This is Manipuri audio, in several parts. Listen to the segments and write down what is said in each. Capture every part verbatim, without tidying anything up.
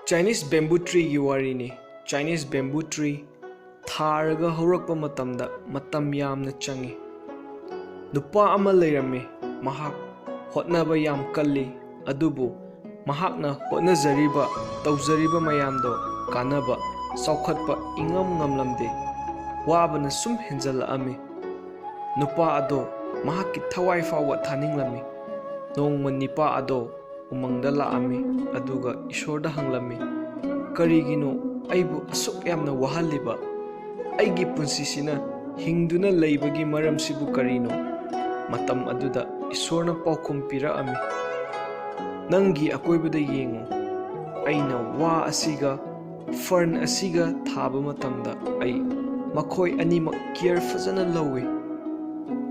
Chinese bamboo treeꯒꯤ ꯋꯥꯔꯤꯅꯤ꯫ Chinese bamboo tree ꯊꯥꯔꯒ ꯍꯧꯔꯛꯄ ꯃꯇꯝꯗ ꯃꯇꯝ ꯌꯥꯝꯅ ꯆꯪꯏ꯫ ꯅꯨꯄꯥ ꯑꯃ ꯂꯩꯔꯝꯃꯤ꯫ ꯃꯍꯥꯛ ꯍꯣꯠꯅꯕ ꯌꯥꯝ ꯀꯜꯂꯤ, ꯑꯗꯨꯕꯨ ꯃꯍꯥꯛꯅ ꯍꯣꯠꯅꯖꯔꯤꯕ, ꯇꯧꯖꯔꯤꯕ ꯃꯌꯥꯝꯗꯣ ꯀꯥꯟꯅꯕ, ꯆꯥꯎꯈꯠꯄ ꯏꯉꯝ ꯉꯝꯂꯝꯗꯦ꯫ ꯋꯥꯕꯅ ꯁꯨꯝ ꯍꯦꯟꯖꯜꯂꯛꯑꯝꯃꯤ꯫ ꯅꯨꯄꯥ ꯑꯗꯣ ꯃꯍꯥꯛꯀꯤ ꯊꯋꯥꯏ ꯐꯥꯎꯕ ꯊꯥꯅꯤꯡꯂꯝꯃꯤ꯫ ꯅꯣꯡꯃ ꯅꯤꯄꯥ ꯑꯗꯣ ꯎꯃꯪꯗ ꯂꯥꯛꯑꯝꯃꯤ, ꯑꯗꯨꯒ ꯏꯁꯣꯔꯗ ꯍꯪꯂꯝꯃꯤ, "ꯀꯔꯤꯒꯤꯅꯣ ꯑꯩꯕꯨ ꯑꯁꯨꯛ ꯌꯥꯝꯅ ꯋꯥꯍꯜꯂꯤꯕ? ꯑꯩꯒꯤ ꯄꯨꯟꯁꯤꯁꯤꯅ ꯍꯤꯡꯗꯨꯅ ꯂꯩꯕꯒꯤ ꯃꯔꯝꯁꯤꯕꯨ ꯀꯔꯤꯅꯣ?" ꯃꯇꯝ ꯑꯗꯨꯗ ꯏꯁꯣꯔꯅ ꯄꯥꯎꯈꯨꯝ ꯄꯤꯔꯛꯑꯝꯃꯤ, "ꯅꯪꯒꯤ ꯑꯀꯣꯏꯕꯗ ꯌꯦꯡꯉꯨ꯫ ꯑꯩꯅ ꯋꯥ ꯑꯁꯤꯒ ꯐꯔꯟ ꯑꯁꯤꯒ ꯊꯥꯕ ꯃꯇꯝꯗ ꯑꯩ ꯃꯈꯣꯏ ꯑꯅꯤꯃꯛ ꯀꯤꯌꯔ ꯐꯖꯅ ꯂꯧꯏ꯫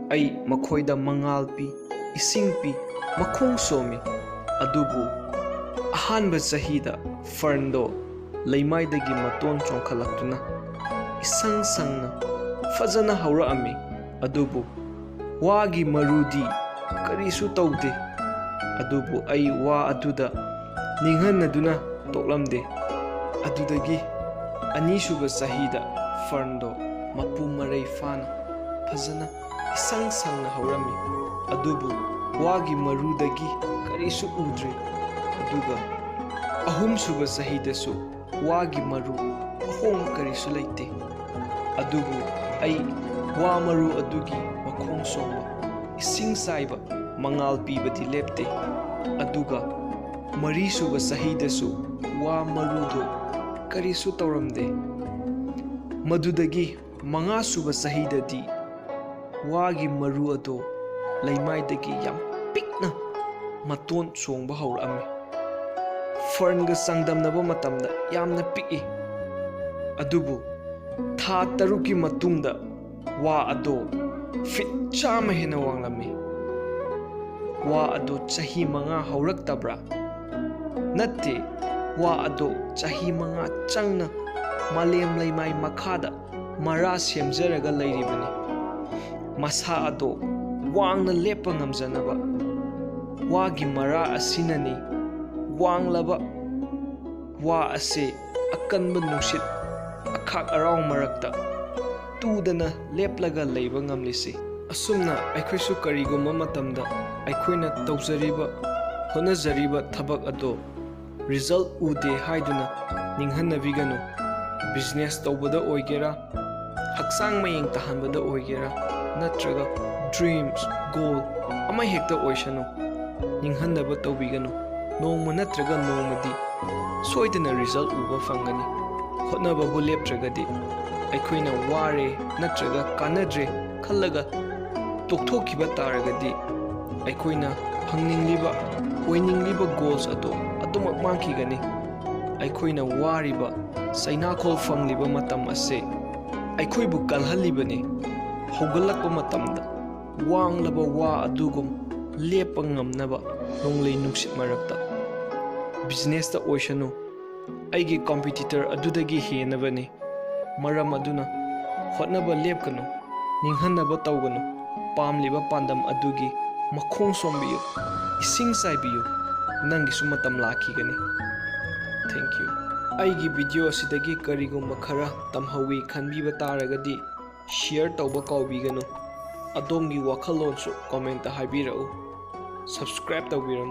ꯑꯩ ꯃꯈꯣꯏꯗ ꯃꯉꯥꯜ ꯄꯤ, ꯏꯁꯤꯡ ꯄꯤ, ꯃꯈꯣꯡ ꯁꯣꯝꯃꯤ꯫ ꯑꯗꯨꯕꯨ ꯑꯍꯥꯟꯕ ꯆꯍꯤꯗ ꯐꯔꯟꯗꯣ ꯂꯩꯃꯥꯏꯗꯒꯤ ꯃꯇꯣꯟ ꯆꯣꯡꯈꯠꯂꯛꯇꯨꯅ ꯏꯁꯪ ꯁꯪꯅ ꯐꯖꯅ ꯍꯧꯔꯛꯑꯝꯃꯤ꯫ ꯑꯗꯨꯕꯨ ꯋꯥꯒꯤ ꯃꯔꯨꯗꯤ ꯀꯔꯤꯁꯨ ꯇꯧꯗꯦ꯫ ꯑꯗꯨꯕꯨ ꯑꯩ ꯋꯥ ꯑꯗꯨꯗ ꯅꯤꯡꯍꯟꯅꯗꯨꯅ ꯇꯣꯛꯂꯝꯗꯦ꯫ ꯑꯗꯨꯗꯒꯤ ꯑꯅꯤꯁꯨꯕ ꯆꯍꯤꯗ ꯐꯔꯟꯗꯣ ꯃꯄꯨ ꯃꯔꯩ ꯐꯥꯅ ꯐꯖꯅ ꯏꯁꯪ ꯁꯪꯅ ꯍꯧꯔꯝꯃꯤ꯫ ꯑꯗꯨꯕꯨ ꯋꯥꯒꯤ ꯃꯔꯨꯗꯒꯤ ꯀꯔꯤꯁꯨ ꯎꯗ꯭ꯔꯤ꯫ ꯑꯗꯨꯒ ꯑꯍꯨꯝꯁꯨꯕ ꯆꯍꯤꯗꯁꯨ ꯋꯥꯒꯤ ꯃꯔꯨ ꯑꯍꯣꯡꯕ ꯀꯔꯤꯁꯨ ꯂꯩꯇꯦ꯫ ꯑꯗꯨꯕꯨ ꯑꯩ ꯋꯥ ꯃꯔꯨ ꯑꯗꯨꯒꯤ ꯃꯈꯣꯡ ꯁꯣꯝꯕ, ꯏꯁꯤꯡ ꯆꯥꯏꯕ, ꯃꯉꯥꯜ ꯄꯤꯕꯗꯤ ꯂꯦꯞꯇꯦ꯫ ꯑꯗꯨꯒ ꯃꯔꯤꯁꯨꯕ ꯆꯍꯤꯗꯁꯨ ꯋꯥ ꯃꯔꯨꯗꯨ ꯀꯔꯤꯁꯨ ꯇꯧꯔꯝꯗꯦ꯫ ꯃꯗꯨꯗꯒꯤ ꯃꯉꯥꯁꯨꯕ ꯆꯍꯤꯗꯗꯤ ꯋꯥꯒꯤ ꯃꯔꯨ ꯑꯗꯣ ꯂꯩꯃꯥꯏꯗꯒꯤ ꯌꯥꯝ ꯄꯤꯛꯅ ꯃꯇꯣꯟ ꯆꯣꯡꯕ ꯍꯧꯔꯛꯑꯝꯃꯤ꯫ ꯐꯔꯟꯒ ꯆꯥꯡꯗꯝꯅꯕ ꯃꯇꯝꯗ ꯌꯥꯝꯅ ꯄꯤꯛꯏ꯫ ꯑꯗꯨꯕꯨ ꯊꯥ ꯇꯔꯨꯛꯀꯤ ꯃꯇꯨꯡꯗ ꯋꯥ ꯑꯗꯣ ꯐꯤꯠ ꯆꯥꯝꯃ ꯍꯦꯟꯅ ꯋꯥꯡꯂꯝꯃꯤ꯫ ꯋꯥ ꯑꯗꯣ ꯆꯍꯤ ꯃꯉꯥ ꯍꯧꯔꯛꯇꯕ꯭ꯔꯥ? ꯅꯠꯇꯦ, ꯋꯥ ꯑꯗꯣ ꯆꯍꯤ ꯃꯉꯥ ꯆꯪꯅ ꯃꯥꯂꯦꯝ ꯂꯩꯃꯥꯏ ꯃꯈꯥꯗ ꯃꯔꯥ ꯁꯦꯝꯖꯔꯒ ꯂꯩꯔꯤꯕꯅꯤ꯫ ꯃꯁꯥ ꯑꯗꯣ ꯋꯥꯡꯅ ꯂꯦꯞꯄ ꯉꯝꯖꯅꯕ ꯋꯥꯒꯤ ꯃꯔꯥ ꯑꯁꯤꯅꯅꯤ ꯋꯥꯡꯂꯕ ꯋꯥ ꯑꯁꯤ ꯑꯀꯟꯕ ꯅꯨꯡꯁꯤꯠ ꯑꯈꯥꯛ ꯑꯔꯥꯎ ꯃꯔꯛꯇ ꯇꯨꯗꯅ ꯂꯦꯞꯂꯒ ꯂꯩꯕ ꯉꯝꯂꯤꯁꯤ꯫ ꯑꯁꯨꯝꯅ ꯑꯩꯈꯣꯏꯁꯨ ꯀꯔꯤꯒꯨꯝꯕ ꯃꯇꯝꯗ ꯑꯩꯈꯣꯏꯅ ꯇꯧꯖꯔꯤꯕ, ꯍꯣꯠꯅꯖꯔꯤꯕ ꯊꯕꯛ ꯑꯗꯣ ꯔꯤꯖꯜ ꯎꯗꯦ ꯍꯥꯏꯗꯨꯅ ꯅꯤꯡꯍꯟꯅꯕꯤꯒꯅꯨ꯫ ꯕꯤꯖꯤꯅꯦꯁ ꯇꯧꯕꯗ ꯑꯣꯏꯒꯦꯔꯥ, ꯍꯛꯆꯥꯡ ꯃꯌꯦꯡ ꯇꯥꯍꯟꯕꯗ ꯑꯣꯏꯒꯦꯔꯥ, ꯅꯠꯇ꯭ꯔꯒ ꯗ꯭ꯔꯤꯝꯁ, ꯒꯣꯜ ꯑꯃ ꯍꯦꯛꯇ ꯑꯣꯏꯁꯅꯨ, ꯅꯤꯡꯍꯟꯅꯕ ꯇꯧꯕꯤꯒꯅꯨ꯫ ꯅꯣꯡꯃ ꯅꯠꯇ꯭ꯔꯒ ꯅꯣꯡꯃꯗꯤ ꯁꯣꯏꯗꯅ ꯔꯤꯖꯜ ꯎꯕ ꯐꯪꯒꯅꯤ꯫ ꯍꯣꯠꯅꯕꯕꯨ ꯂꯦꯞꯇ꯭ꯔꯒꯗꯤ, ꯑꯩꯈꯣꯏꯅ ꯋꯥꯔꯦ ꯅꯠꯇ꯭ꯔꯒ ꯀꯥꯟꯅꯗ꯭ꯔꯦ ꯈꯜꯂꯒ ꯇꯣꯛꯊꯣꯛꯈꯤꯕ ꯇꯥꯔꯒꯗꯤ, ꯑꯩꯈꯣꯏꯅ ꯐꯪꯅꯤꯡꯂꯤꯕ, ꯑꯣꯏꯅꯤꯡꯂꯤꯕ ꯒꯣꯜꯁ ꯑꯗꯨ ꯑꯗꯨꯃꯛ ꯃꯥꯡꯈꯤꯒꯅꯤ꯫ ꯑꯩꯈꯣꯏꯅ ꯋꯥꯔꯤꯕ, ꯆꯩꯅꯥꯈꯣꯜ ꯐꯪꯂꯤꯕ ꯃꯇꯝ ꯑꯁꯤ ꯑꯩꯈꯣꯏꯕꯨ ꯀꯜꯍꯜꯂꯤꯕꯅꯤ꯫ ꯍꯧꯒꯠꯂꯛꯄ ꯃꯇꯝꯗ ꯋꯥꯡꯂꯕ ꯋꯥ ꯑꯗꯨꯒꯨꯝ ꯂꯦꯞꯄ ꯉꯝꯅꯕ ꯅꯣꯡꯂꯩ ꯅꯨꯡꯁꯤꯠ ꯃꯔꯛꯇ꯫ ꯕꯤꯖꯤꯅꯦꯁꯇ ꯑꯣꯏꯁꯅꯨ, ꯑꯩꯒꯤ ꯀꯝꯄꯤꯇꯤꯇꯔ ꯑꯗꯨꯗꯒꯤ ꯍꯦꯟꯅꯕꯅꯤ꯫ ꯃꯔꯝ ꯑꯗꯨꯅ ꯍꯣꯠꯅꯕ ꯂꯦꯞꯀꯅꯨ, ꯅꯤꯡꯍꯟꯅꯕ ꯇꯧꯒꯅꯨ꯫ ꯄꯥꯝꯂꯤꯕ ꯄꯥꯟꯗꯝ ꯑꯗꯨꯒꯤ ꯃꯈꯣꯡ ꯁꯣꯝꯕꯤꯌꯨ, ꯏꯁꯤꯡ ꯆꯥꯏꯕꯤꯌꯨ꯫ ꯅꯪꯒꯤꯁꯨ ꯃꯇꯝ ꯂꯥꯛꯈꯤꯒꯅꯤ꯫ Thank you꯫ ꯑꯩꯒꯤ ꯚꯤꯗꯤꯑꯣ ꯑꯁꯤꯗꯒꯤ ꯀꯔꯤꯒꯨꯝꯕ ꯈꯔ ꯇꯝꯍꯧꯏ ꯈꯟꯕꯤꯕ ꯇꯥꯔꯒꯗꯤ, ꯁꯤꯌꯔ ꯇꯧꯕ ꯀꯥꯎꯕꯤꯒꯅꯨ꯫ ꯑꯗꯣꯝꯒꯤ ꯋꯥꯈꯜꯂꯣꯟꯁꯨ ꯀꯣꯃꯦꯟꯇ ꯍꯥꯏꯕꯤꯔꯛꯎ꯫ ꯁꯕꯁꯀ꯭ꯔꯥꯏꯕ ꯇꯧꯕꯤꯔꯝꯃꯨ꯫